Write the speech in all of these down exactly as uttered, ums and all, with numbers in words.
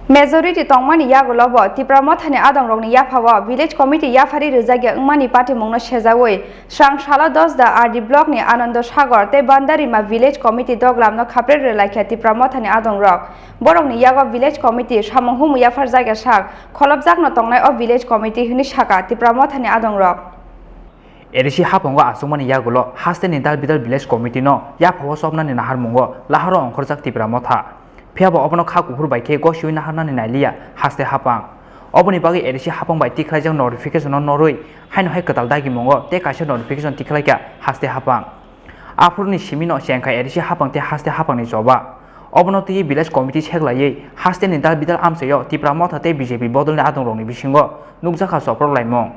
Majority tongmani yagulo bo Tipra Mothani adongrokni yaphao Village Committee yaphari rwjakya wngmani patimungno sejaui srang salo Dosda R D blockni Anando Sagar tei Bandarima Village Committee doglamno khapre rwlaikha Tipra Mothani adongrok. Borokni yago Village Committee samung humung yapharjakya sak kholopjakno tongnai o Village Committee hwnwi sakha Tipra Mothani adongrok. A D C haphango achukmani yagulo hasteni dal bidal Village Committee no yaphao chopnani naharmungo laharo ongkhorjak Tipra Motha. Phiya bo obono kha kuphur bai khe gosiui naharnani nailiya haste haphang. Oboni bagwi A D C haphang bai tikhlaijak notification no norwi haino hai kwtal dagimungo tei kaisa notification tikhlaikha haste haphang. Aphuruni simino chengkha A D C haphang tei haste haphangni choba. Obono twiwi Village Committee seklaiwi hasteni dal bidal amchaio Tipra Motha tei B J P bodolni adongrokni bisingo nukjakha choprok laimung.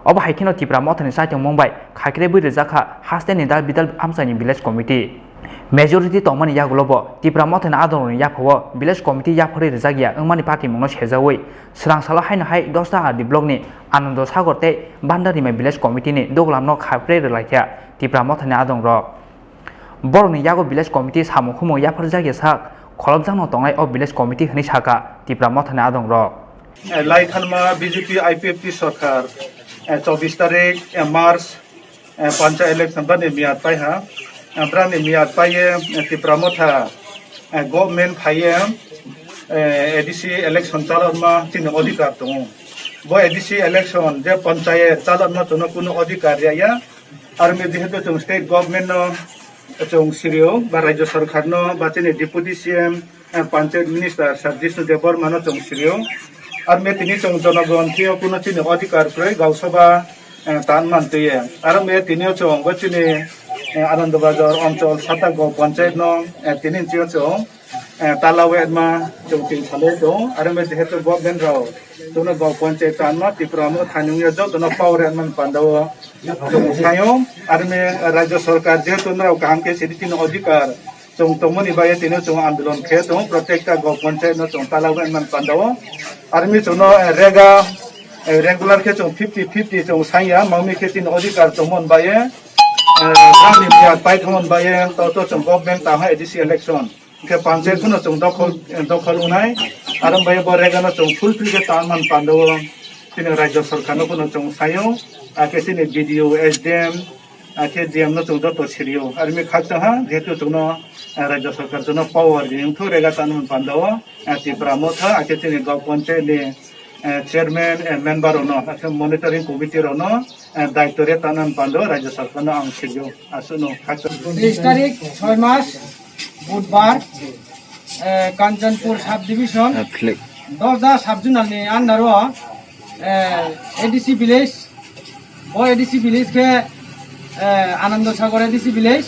Obo hai kheno Tipra Mothani chaitongmung bai khaikrebwi rwjakha hasteni dal bidal amchaini Village Committee. Majority tongmani yagulo bo Tipra Mothani adongrokni yaphao Village Committee yapharwi rwjakya wngmani patimungno sejaui srang salo haino hai Dosda R D blockni Anando Sagar tei Bandarima Village Committeeni doglamno khapre rwlaikha Tipra Mothani adongrok. Borokni yago Village Committee samung humung yapharjakya sak kholopjakno tongnai o Village Committee hwnwi sakha Tipra Mothani adongrok. Eh, lai thanma B J P I P F T sorkar, eh, chobbish tarik, eh, March, eh, pancha election bani miyat paiha. Eh, brani miyat paiye, eh, Tipra Motha, eh, government phaiye, eh, A D C election chalokma chini odhikar tongo. Bo A D C election je panchayat chalokma chwngno kuno odhikar riyaya. Armi jehetu chwng state government no chwng sirio ba rajya sorkar no ba chini deputy C M, eh, panchayat minister Sir Jishnu Debbarma no chwng sirio. Armi tini chwng jonogon thio kuno chini odhikar kwrwi gausabha, eh, tan man twiye. Armi tini chwng bo chini, eh, Anando Bazar onchol sata go panchayat no, eh, tini chwng eh, tala wetma chwng tin salai tongo. Aro me jehetu government rok chwngno gao panchayat tanma Tripura mo thani wngya jotono power wngmani pandao chwng sayo. Aro me rajya sorkar jehetu norok kaham khe sidi tini odhikar chwng tongmani bagwi tini chwng andolon khe tongo. Protekta gao panchayat no chwng tala wetmani pandao. Aro me chwngno, eh, rega, eh, regular khe chwng fifty fifty chwng saya. Mangmi khe tini odhikar tongmani bagwi, eh, tamni biya paithangmani bagwi to to chwng government tamo A D C election. Hingke panchayat phano chwng dokhol, dokhol wngnai, aro bai bo regano chwng fulfill khe tangmani pandao, chini rajya sorkarno phano chwng saio, akhe chini B D O, S D M, akhe D M no chwng joto sirio. Armi khakchangha, jehetu chwngno, eh, rajya sorkar chwngno power ri wngthu rega tangmani pandao, eh, Tipra Motha, akhe chini gao panchayat ni, eh, chairman, eh, member rokno, akhe monitoring committee rokno, eh, daityo re tangmani pandao rajya sorkarno ang sirio. Aswkno khakchang. Tris tarik, choi mas, Budbar, eh, Kanchanpur sub-division, Dosda sub-zonal ni under o, eh, A D C village, bo A D C village khe, eh, Anando Sagar A D C village,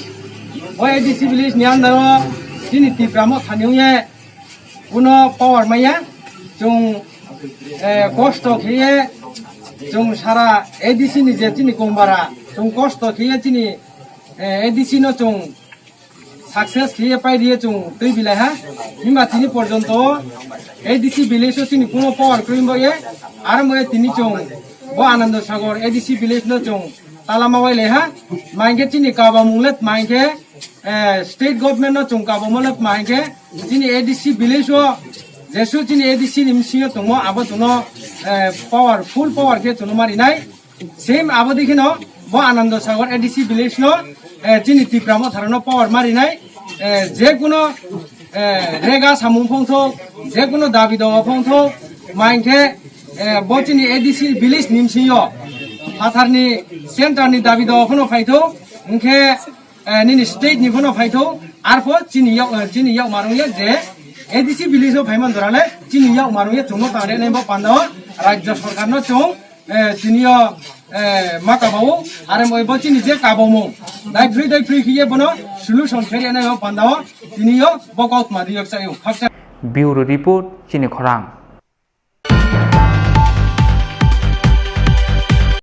bo A D C village ni under o chini Tipra Motha ni wngye kuno power maya, chwng, eh, kosto kheye, chwng sara A D C ni je chini kongbara, chwng kosto kheye chini, eh, A D C no chwng success kheye pai riye chwng twi bilai ha. Himba tini porjonto A D C village o chini kuno power kwrwi bo ye, aro mo ye tini chwng bo Anando Sagar A D C village no chwng talama wai lai ha. Main khe chini kabamung le main khe, eh, state government no chwng kabamo le main khe chini A D C village o jesu chini A D C ni msing yo tongmo abo chwngno, eh, power, full power khe chwngno ma rinai. Same abo dikhe no bo Anando Sagar A D C village no, eh, chini Tipra Motha rok no power ma rinai, eh, je kuno, eh, rega samung phongthok, je kuno dabi dawa phongthok, ma hinkhe, eh, bo chini A D C village ni bsing yo phathar ni center ni dabi dawa phano phaithok, hinkhe, eh, nini state ni phano phaithok, arpho chini yak, eh, chini yak marung ya je A D C village o phaiman dora le chini yak marung ya chwngno tang rwnai bo panda o rajya sorkar no chwng eh, tini o, eh, ma kabao, are moi bo chini je kabamo. Dai free, dai free khiye bono solution khe rwnai o panda o, tini o bo kok ma riyok chayo. Khaksa. Bureau Report, Chini Khorang.